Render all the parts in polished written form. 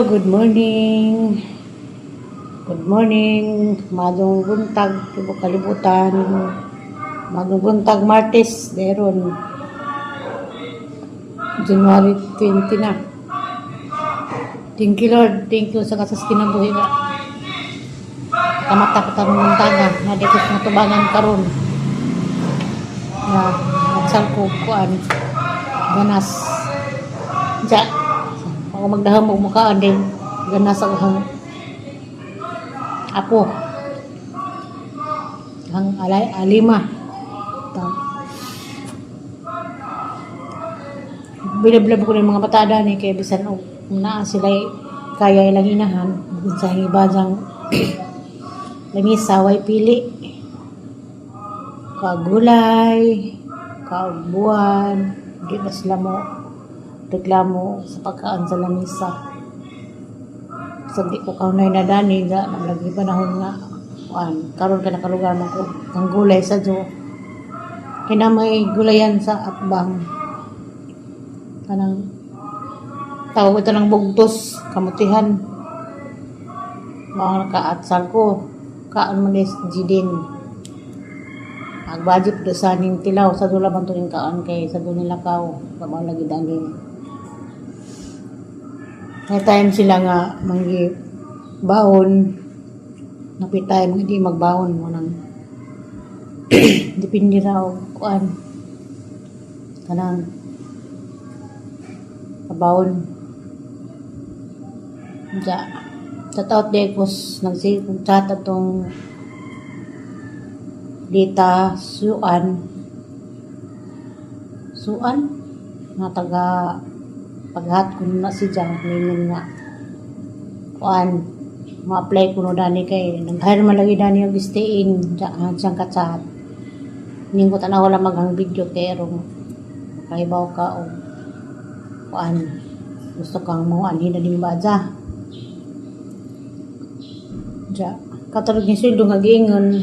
Good morning. Good morning. Maayong buntag, tibuok kalibutan. Maayong buntag, Martes, deron. January 20 na. Thank you, Lord. Thank you sa kasas kinabuhi nga. Kamata pa tarong buntaga. Na di ko natubangan karon. Na nagsal ko kuan ganas. Ja. Ako magdahom og mukhaan din ganas ang apo. Ang alay alima. Bilib-bilib ko ng mga bata ni kay bisan og naa sila kaya ilang inahan bukod sa iba diyang lamisa, way pili kagulay, kaugbuan, di na sila mo reklamo sa pagkaan sa lamisa. Sa di ko kaunay na dani ga lagi panahon nga kuan karon ka nakalugar man ko kang gulay sa jo kay na may gulayan sa atbang, kanang tawag ito ng bugtos, kamutihan. Mga naka-atsal ko kaan man is jidin agbudget do sa ning tilaw sa dula man to ning kaan kay sa doon nila kaw kamo lagi dani. May time sila nga manggi baon, napit time hindi magbaon mo nang depende ra og kuan kanang kabaon. Ja, shout out di ko nagsi chat atong Dita Suan Suan nga taga paghat kuno na si Jang, ningon nga kuan ma-apply kuno dani kay nag-hire man lagi dani og stay in siyang ka-chat. Ning ko tanaw lang maghang video kay aron makahibaw ka og kuan gusto kang mo anhi na din ba dya. Ja, katulad ni sweldo nga giingon,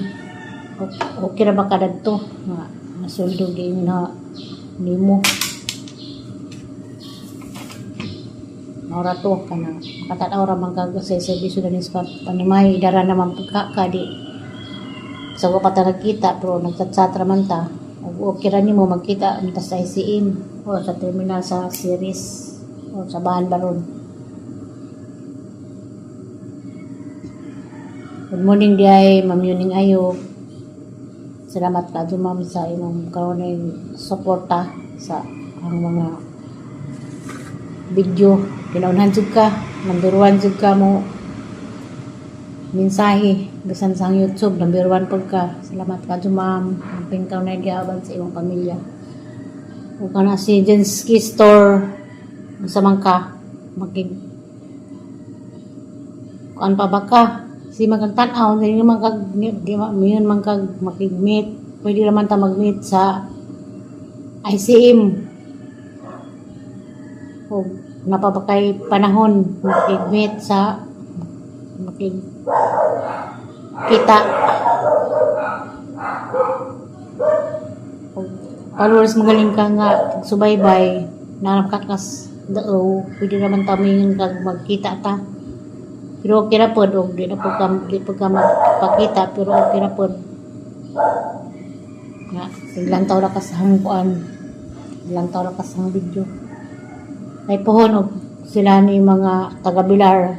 okay ra ba ka dadto nga nga sweldo giingon na nimo? Maura to kana makatanaw ra man kag sa serbisyo dani sa panimay dara naman pagka ka di sa wa pa ta nagkita pero nagchat-chat ra man ta ug okay ra nimo magkita unta sa ICM o sa terminal sa Ceres o sa Bahan Baron. Good morning diay, Ma'am Yuning Ayo. Salamat ka ma'am sa imong karon suporta sa ang mga video. Kinaunhan jud ka, number one jud ka mo mensahe bisan sa YouTube, number one pud ka. Salamat ka ma'am. Amping ka na giaban sa imong pamilya. Ug kana si Jenski Store, unsa man ka makig kuan pa ba ka si magang tan-aw dili man kag di ma man kag makig-meet? Pwede naman ta mag-meet sa ICM o napa ba kay panahon makig-meet sa makig kita og followers? Magaling ka nga subaybay naram ka kas dao, pwede naman ta moingon kag magkita ta, pero okay ra pod og di na pod ka di pod ka magpakita, pero okay ra pod nga ilang taw ra ka sa kuan, ilang taw ra ka sa video kay pohon og sila ni mga taga-Bilar.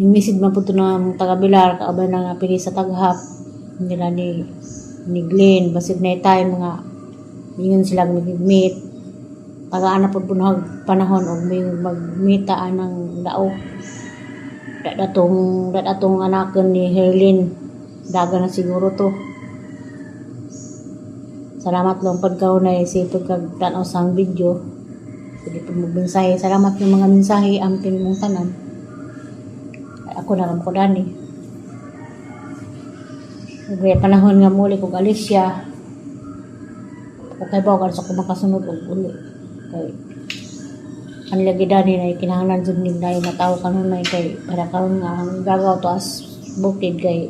Yung message man po to ng taga-Bilar kaabay na nga pili sa taghap nila ni Glenn, basig na time mga ingon sila mag-meet, tagaan na po po panahon og may magmita anang dao dat atong anakan ni Herlin, daga na siguro to. Salamat lang pag na sipag kag tanaw sa ang video. Pwede po magmensahe. Salamat yung mga mensahe amping mong tanan. Ay, ako na lang ko dani. Ug panahon nga muli kog Alicia. Okay ba sa ko makasunod og uli. Kay ang lagi dani na kinahanglan jud ning dai matawo kanunay kay para karon nga ang gagaw to as bukid kay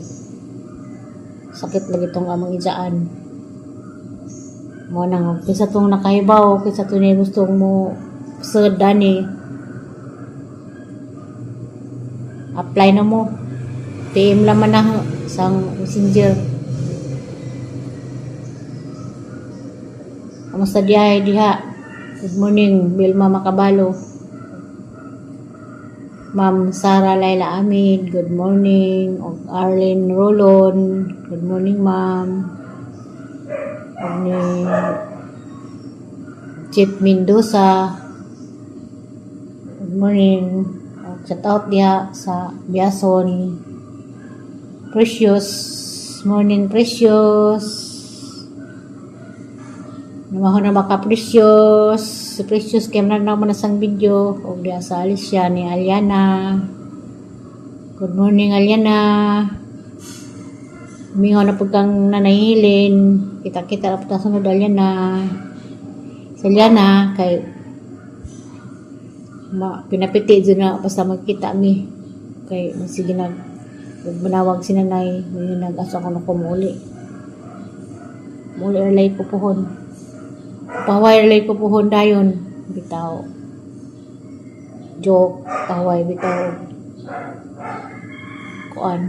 sakit lagi tong among ijaan. Mo nang kaysa tong nakahibaw, kaysa to ni gustong mo sud dani. Apply na mo. PM laman na sa Messenger. Kamusta diha diha? Good morning, Vilma Makabalo. Ma'am Sara Laila Amid, good morning. Og Arlene Rolon, good morning, ma'am. Og ni Chip Mendoza, good morning. Og shout out diha sa Biason. Precious, morning, Precious. Namaho na maka, Precious. Si Precious kay man naman na sang video og diha sa Alicia ni Aliana. Good morning, Aliana. Mingaw na pud kang nanahilin. Kita-kita na pud ta sunod, Aliana. Si Aliana kay ma, pinapiti dyan na basta magkita mi. Kay sige nag manawag si nanay, may nag-asa ko na kumuli. Muli relay ko puhon. Paway relay ko puhon dayon. Bitaw. Joke, paway bitaw. Kuan.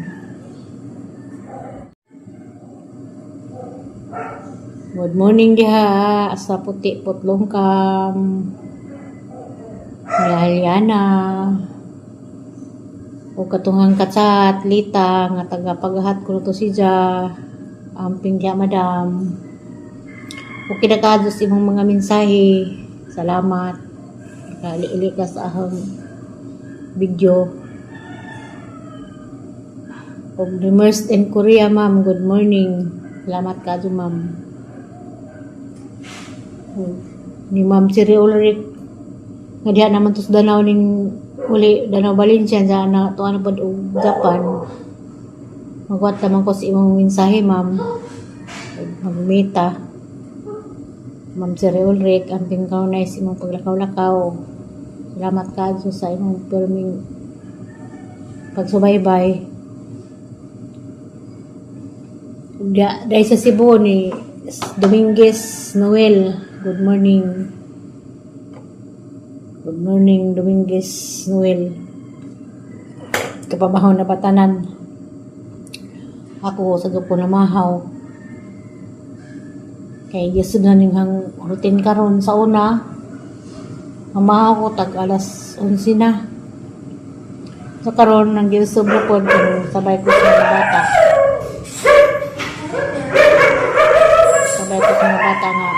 Good morning diha sa puti putlongkam. Ni Aliana. O katungang katsat, Lita, nga taga pagahat ko to si Ja. Amping diha, madam. Okay na ka sa imong mga mensahe. Salamat. Nakali-ili ka sa ahong video. Og immersed in Korea, ma'am. Good morning. Salamat ka ma'am. Og ni Ma'am Siri Ulrich nga diha naman to sa Danau ning uli Danau Valencia sa na tuan na pod og Japan. Magwat man ko sa imong mensahe, ma'am. Og magmita. Ma'am Siri Ulrich, amping ka na sa imong paglakaw-lakaw. Salamat ka sa imong pirming pagsubaybay. Dahil sa Cebu ni Dominguez Noel. Good morning. Good morning, Dominguez Noel. Kapamahaw na batanan. Ako sa ko na mahaw. Kay gisud na ning hang routine karon sa una. Mamahaw ko tag alas 11 na. So karon nang gisud na pod sabay ko sa mga bata. Sabay ko sa mga bata nga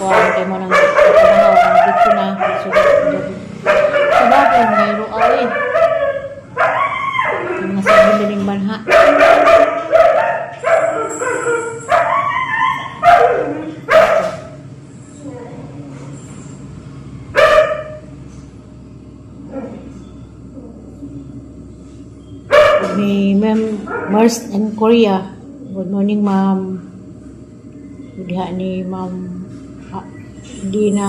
kuha kay mo nang kapamahaw ang dito na. So, sa bagay, may ruaw eh. Yung mga sa ning banha. Ni Ma'am Mars in Korea. Good morning, ma'am. Diha ni Ma'am Dina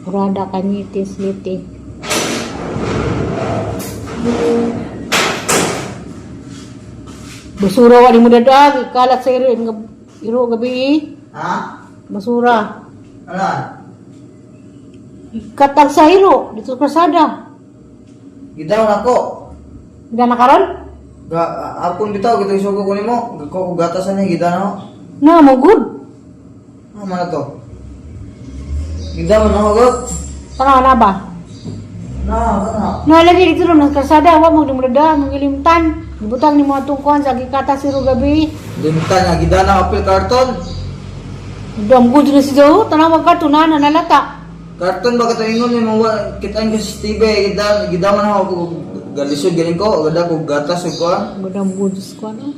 Urada Kanyitis Liti. Basura wa ni mo dadag, kalat sa iro nga iro gabi eh. Ha? Basura. Ala? Katag sa iro dito sa krasada. Gidaw na ko. Hindi na karon? Ga apon bitaw kitong sugo ko nimo. Ko ko gatasan niya gida na ako. Na mo good. Ano man na to? Gidaw na ako god. Tanaw na ba? Na, kana. Na lagi dito ro nang krasada wa mo di mo dadag mangilimtan. Gibutang ni mo atong kuan sa gikata si iro gabi. Limtan nga gida na apel karton. Dam good na si Joe, tanaw ka to na nalata. Karton ba katong ingon nimo wa kitain ko sa TV gida gida man ako galisod galing ko gada ko gatas ug ko. Madam good ko ano.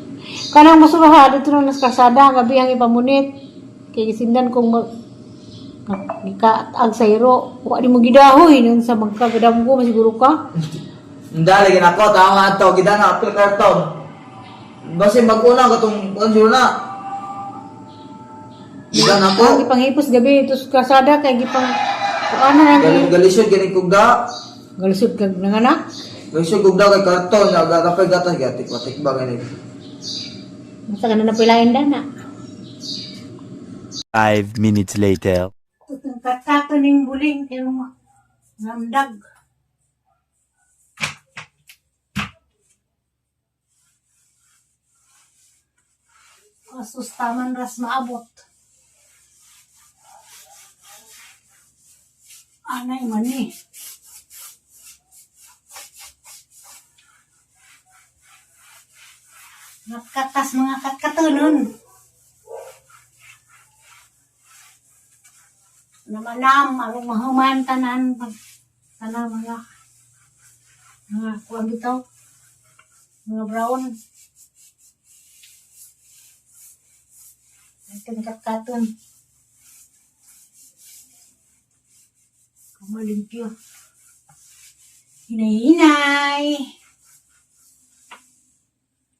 Kanang basura dito ro nas krasada gabi ang ipamunit. Kay gisindan kong mag gikaag sa iro. Wa di mo gidahoy nun sa magkagadam ko masiguro ka. Hindi lagi nako tama ato gida na apel karton. Basi mag-una katong kuan siguro na. Gida na Ang ko. gipanghipos gabi dito sa krasada kay gipang kuan na Galing galisod galing kog da. Galisod kag nanganak. Galisod kog da kay karton ya gapay gatas gatik patik ba gani. Basta ka na napilain dana. 5 minutes later. Katato ning buling kay mga namdag. Masustaman ras maabot. Anay man ni. Nagkatas mga katkatunon. Namanam, arong mahuman tanan, tanan mga kuwan bitaw, mga brown. Ay, katkaton. Kumalimpyo. Hinay-hinay.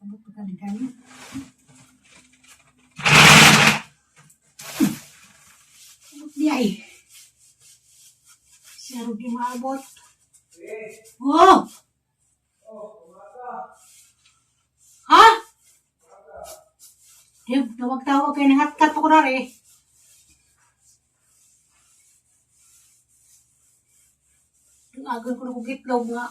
Abot pa ka ni. Abot di ay. Siya di maabot. Oh! Ha? Di, tawag-tawag kayo ng hatkat ko na rin. Agan ko na kong itlog nga.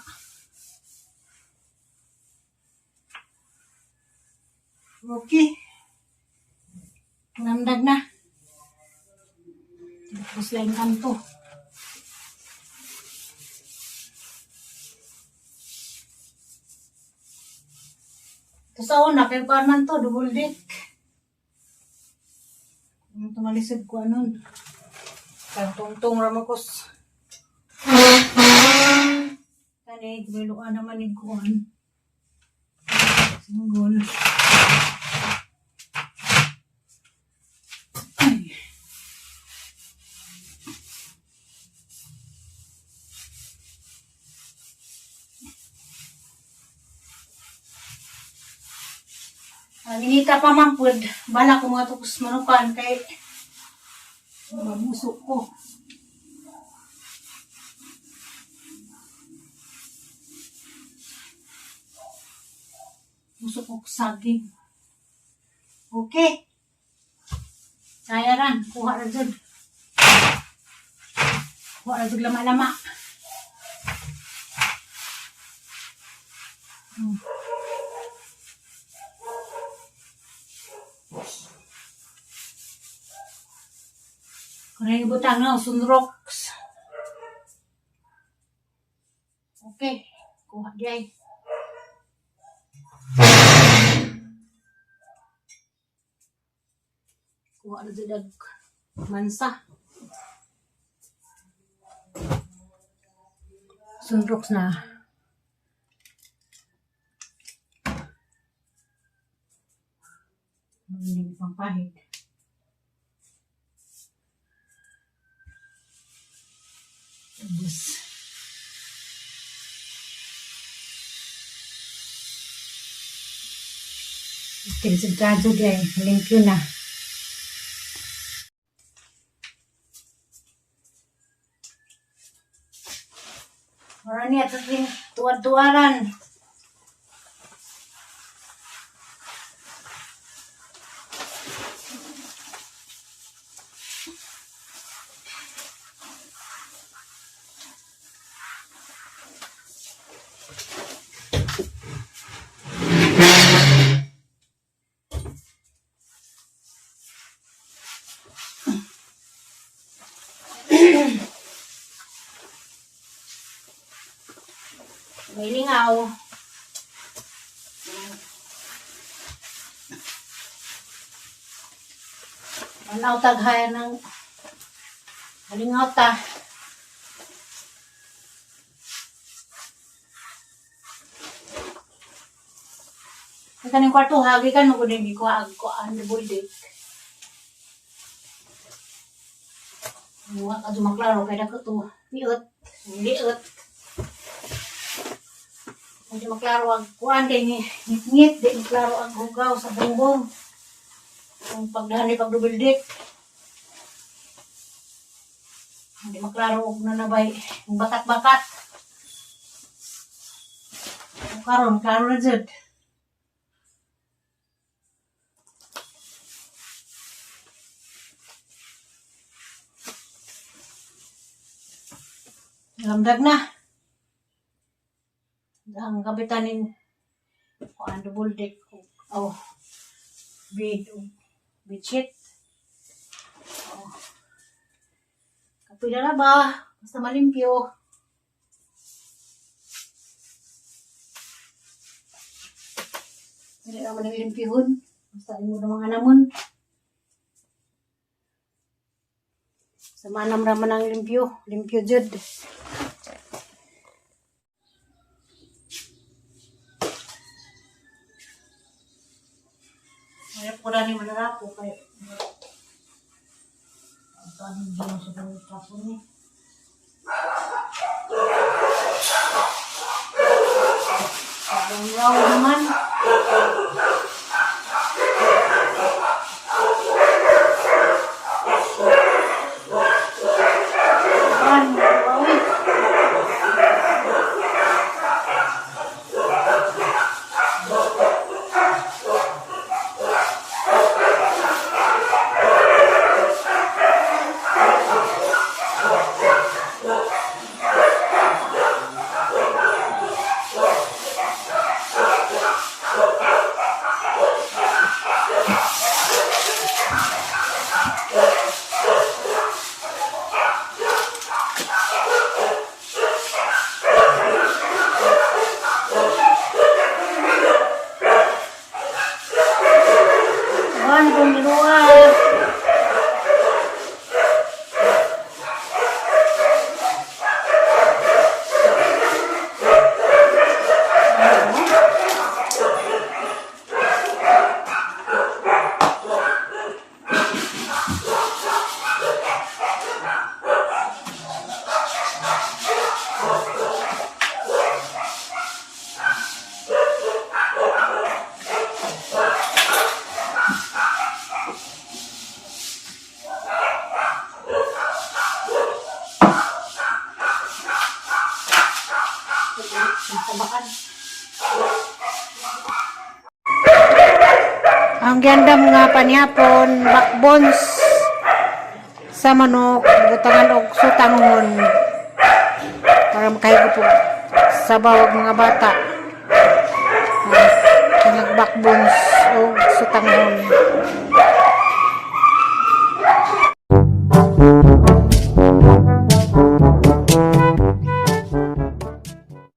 Okay. Nandag na. Tapos lang kanto. Ito sa una, kay kuan man to, double deck. Kung tumalisod ko anon. Kantong-tong ramakos. Kani, gamiluan naman ni kuan. Single. Ay. Minita pa man pud, bala ko mga tukos manukan kay mamusok ko. Musok ko saging. Okay. Kaya ran, kuha ra jud. Kuha ra jud lama-lama. Kung yung butang no, sunrocks. Okay, kuha di ay. Kuha na jud ag mansa. Sunrocks na. Hindi pang pahid. Tapos, Kinsigado din. Limpyo na. Mara niya, tapos tuwad-tuwaran. May lingaw. Manaw taghaya ng halingaw ta. Ang kaning kwarto, hagi ka, maguling ko ag ko ang buldik. Muha ka dumaklaro kay dako to. Liot, liot. Hindi maklaro ang kuan kay ngit-ngit, di maklaro ang hugaw sa bungbong. Kung pagdahan ni pagdubildik. Hindi maklaro og nanabay ang bakat-bakat. Kung karon, klaro na jud. Lamdag na. Ang kapitan ning kuan double deck. Oh. Bed ug bedsheet. Oh. Kapoy na ba? Basta malimpyo. Dili naman ang limpyuhon. Basta imo na mga namon. Sa manam raman ang limpyo. Limpyo jud. Ayaw ko na ni manarapo kay ang kanin dyan sa pagkapo ni. Parang raw naman. Kuan, rawi. Kuan, kung ginuha. Tabakan. Ang gandam nga panihapon, backbones sa manok, butangan og sutangon para makahigop og sabaw og mga bata. Ang backbones og sutangon.